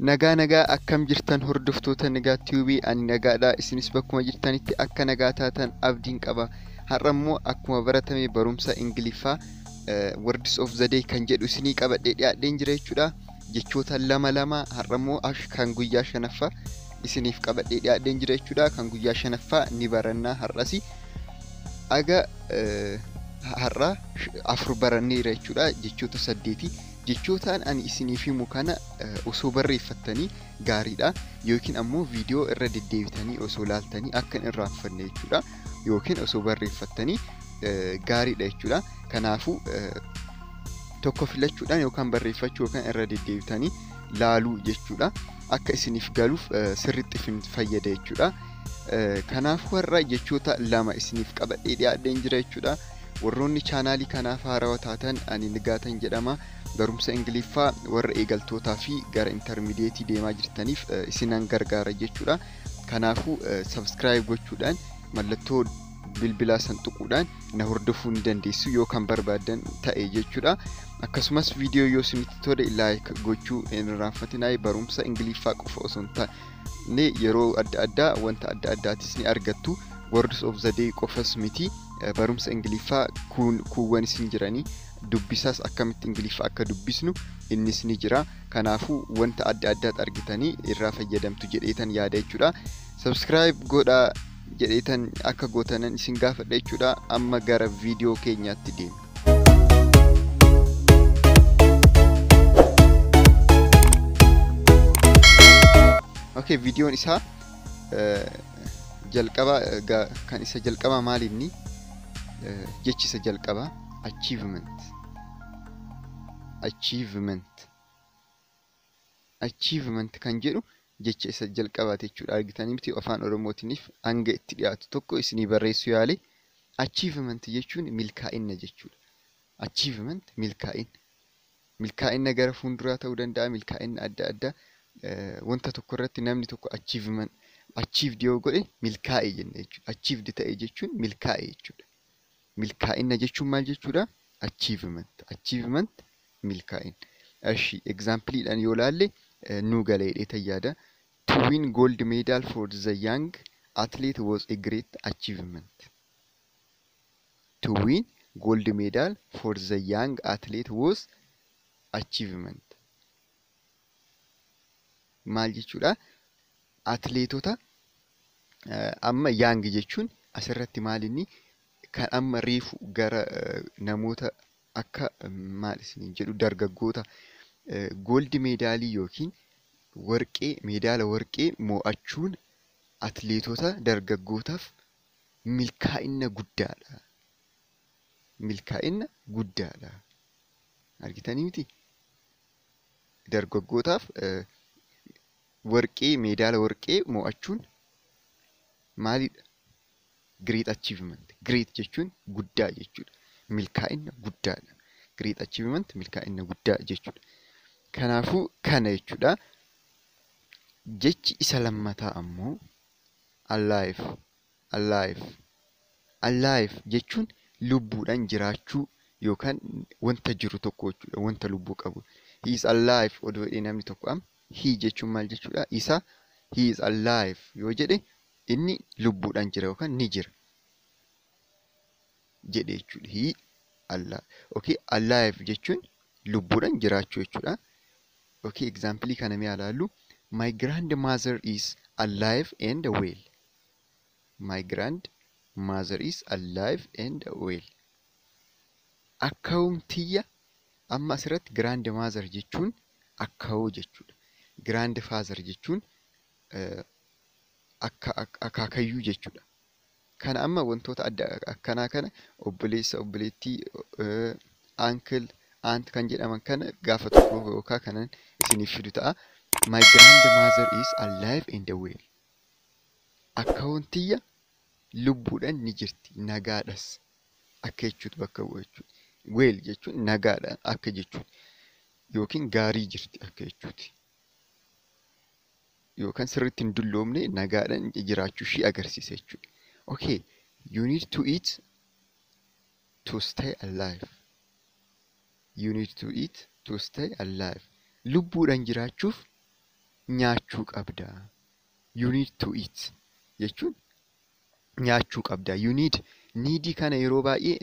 Nagaa nagaa akkam jirtan hordoftoota Nagaa Tiyuubii, ani nagaadha. Isinis bakkuma jirtanitti akka nagaa taatan abdiin qaba. Har'a immoo akkuma baratame barumsa Ingiliffaa Words of the Day kan jedhu isinii qabadhee dhiyaadheen jira jechuudha. Jechoota lama lama har'a immoo kan guyyaa shanaffaa isiniif qabadhee dhiyaadheen jira jechuudha. Kan guyyaa shanaffaa ni barannaa har'asi. Aga har'a afur baranneera jechuudha. Jechoota saddeeti. Jechootaan ani isiniif himu kana osoo barreeffattanii gaariidha. Yookiin ammoo viidiyoo irra deddeebitanii osoo laaltanii akka hin irraanfanne jechuudha. Yookiin osoo barreeffattanii gaariidha jechuudha. Kanaafuu tokko filachuudhaan yookaan barreeffachuu yookaan irra deddeebitanii laaluu jechuudha. Akka isiniif galuuf sirriitti isin fayyada jechuudha. Kanaafuu har'a jechoota lama isiniif qabadhee dhiyaadheen jira jechuudha. Warroonni chaanaalii kanaaf haarawaa taatan, ani Nigaatan jedhama. Barumsa Ingiliffaa warra eegaltootaa fi gara intermediate deemaa jirtaniif isinan gargaara jechuudha. Kanaafuu subscribe gochuudhaan, mallattoo bilbilaa san tuquudhaan na hordofuu ni dandeessu yoo kan barbaadan ta'e jechuudha. Akkasumas viidiyoo yoo isinitti tole like gochuu hin irraanfatinaa. Barumsa Ingiliffaa qofa osoo hin taane yeroo adda addaa wanta adda addaatis ni argattu. Words of the Day qofas miti. Barumsa Ingiliffaa kuuwwan isin jiranii dubbisaas, akkamitti Ingiliffaa akka dubbisnu innis ni jira. Kanaafuu wanta adda addaat argitanii irraa fayyadamtu jedheetan yaada jechuudha. Subscribe godhaa jedheetan akka gootanan isin gaafadha jechuudha. Amma gara viidiyoo keenyaatti deemna. Okay, viidiyoon isaa jalqaba, kan isa jalqaba maal inni? Jechi isa jalqaba achievement. Achievement. Achievement kan jedhu jecha isa jalqabaati jechuudha. Argitanii miti, afaan Oromootiiniif hanga itti dhiyaatu tokko isinii barreessuu yaale. Achievement jechuun milkaa'ina jechuudha. Achievement, milkaa'ina. Milkaa'ina gara fuulduraa ta'uu danda'a, milkaa'ina adda addaa wanta tokko irratti namni tokko achievement achieved yoo godhe milkaa'e jenna jechuudha. Achieved ta'e jechuun milkaa'e jechuudha. Milkaa'ina jechuun maal jechuudha? Achievement. Achievement, milkaa'ina. Eshi, exampleidhaan yoo laalle nuu gala jedhee yaada. To win gold medal for the young athlete was a great achievement. To win gold medal for the young athlete was achievement. Maal jechuudha? Atleetota amma young jechuun asirratti maal inni? Kan amma reefu gara namoota akka maal isiniin jedhu, dargaggoota gold medalii yookiin warqee, meedaala warqee mo'achuun atleetota dargaggootaaf milkaa'ina guddaadha. Milkaa'ina guddaadha. Argitanii miti? Dargaggootaaf warqee, meedaala warqee mo'achuun maalidha? Great achievement. Great jechuun guddaa jechuudha. Milkaa'ina guddaadha. Great achievement, milkaa'ina guddaa jechuudha. Kanaafuu kana jechuudha. Jechi isa lammataa ammoo alive. Alive. Alive jechuun lubbuudhaan jiraachuu yookaan wanta jiru tokko jechuudha. Wanta lubbuu qabu. "He is alive" odoo jedhee namni tokko amma, he jechuun maal jechuudha? Isa. "He is alive" yoo jedhe inni lubbuudhaan jira yookaan ni jira jedhe jechuudha. He alive. Okay, alive jechuun lubbuudhaan jiraachuu jechuudha. Okay, example kana mee ilaallu. My grandmother is alive and well. My grandmother is alive and well. Akkaawum tiyya, amma asirratti grandmother jechuun akkaawoo jechuudha. Grandfather jechuun akka akaakayyuu jechuudha. Kana amma wantoota adda akkanaa kana obboleessa, obboleettii, uncle, aunt kan jedhaman kana gaafa tokko yookaan kanan isiniif fidu ta'a. My grandmother is alive and well. Akkaawwan tiyya lubbuudhaan ni jirti, nagaadhas akka jechuutu bakka bu'a jechuudha. Well jechuun nagaadha akka jechuudha. Yookiin gaarii jirti akka jechuuti. Yookaan sirriitti hin dulloomne, nagaadhaan jiraachuu ishii agarsiisa jechuudha. Okay, you need to eat to stay alive. You need to eat to stay alive. Lubbuudhaan jiraachuuf Nyaachuu qabda. You need to eat jechuun nyaachuu qabda. You need, needii kana yeroo baay'ee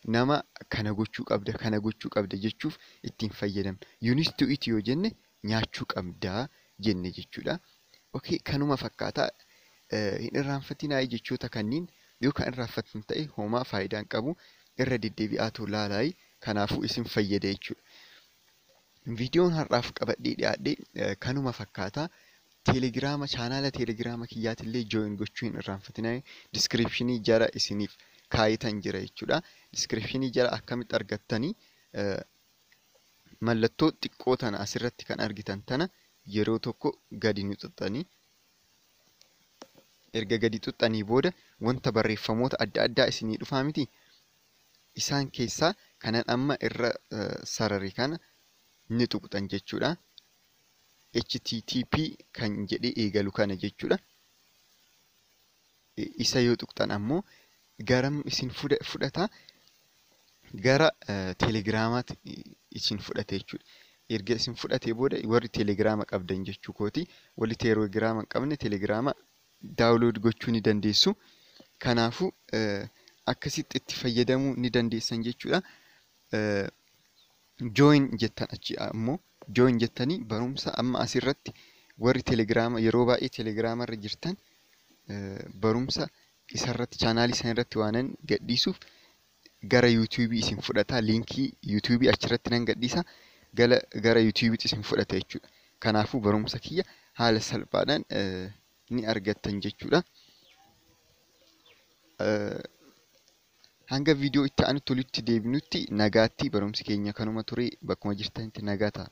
nama kana gochuu qabda, kana gochuu qabda jechuuf ittiin fayyadamna. You need to eat yoo jenne nyaachuu qabda jenne jechuudha. Okay, kanuma fakkaataa. Hin irraanfatinaa jechoota kanneen. Yoo kan irraanfattan ta'e homaa faayidaa hin qabu, irra deddeebi'aatu laalaa, kanaafuu isin fayyada jechuudha. Viidiyoon har'aaf qabadhee dhiyaadhe kanuma fakkaataa. Teelegiraama, chaanaala teelegiraama kiyyaatillee join gochuu hin irraanfatinaa. Descriptionii jala isiniif kaayitan jira jechuudha. Descriptionii jala akkamitti argattanii? Mallattoo xiqqoo tana asirratti kan argitan tana yeroo tokko gadi ni xuxxanii. Erga gadi xuxxanii booda wanta barreeffamoota adda addaa isinii dhufaa miti. Isaan keessaa kanan amma irra sarare kana ni tuqxan jechuudha. HTTP kan jedhee eegalu kana jechuudha. Isa yoo tuqxan ammoo garam isin fudhata? Gara teelegiraamaatti isin fudhata jechuudha. Erga isin fudhatee booda, warri teelegiraama qabdan jechuu kooti. Warri teelegiraama hin qabne teelegiraama download gochuu ni dandeessu. Kanaafuu akkasitti itti fayyadamuu ni dandeessan jechuudha. Join jettan, achi ammoo join jettanii barumsa amma asirratti warri teelegiraama, yeroo baay'ee teelegiraama irra jirtan, barumsa isarratti, chaanaalii isaan irratti waanan gadhiisuuf gara yuutuubii isin fudhata. Liinkii yuutuubii achirratti nan gadhiisa, gara yuutuubiitti isin fudhata jechuudha. Kanaafuu barumsa kiyya haala salphaadhaan ni argattan jechuudha. Hanga viidiyoo itti aanutti walitti deebinutti nagaatti. Barumsi keenya kanuma ture. Bakkuma jirtanitti nagaa ta'a.